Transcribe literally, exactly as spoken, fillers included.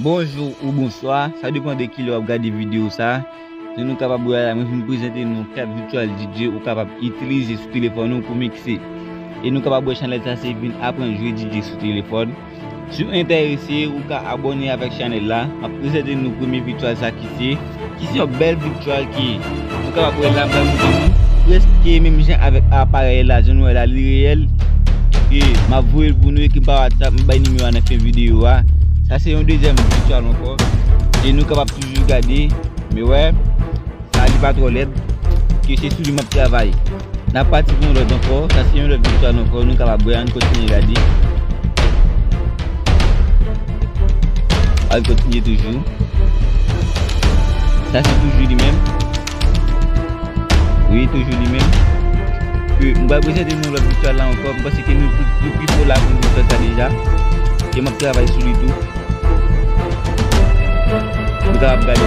Bonjou ou bonswa, sa depann de kilè w ap gade videyo sa. Si nou kapab wè la, mwen vin prezante nou kat vityal D J ou kapab itilize sou telefòn ou pou mikse. E nou kapab wè chanèl sa se vin aprann jwe D J sou telefòn. Si w enterese, ou ka abòne avèk chanèl la. M ap prezante nou premye vityal sa ki se, ki se yon bèl vityal ki nou kapab wè la, m pral montre nou prèske menm jan avèk aparèy la, jan nou wè la, li reyèl. E m ap voye l pou nou, ekri m pa WhatsApp, m bay nimewo a nan fen videyo a. Sa se yon dezyèm vityal ankò. E nou kapab toujou gade, men wè, sa li pa twò lèd, ke se sou li m ap travay. N ap pati pou yon lòt ankò, sa se yon lòt vityal ankò, nou kapab wè, ann kontinye gade. Ann kontinye toujou. Sa se toujou li menm. Wi, toujou li menm. Ke m pral prezante nou lòt vityal la ankò. M panse ke nou tout, nou pi fò la pou nou fè sa deja. E m ap travay sou li tou. Nou kapab gade.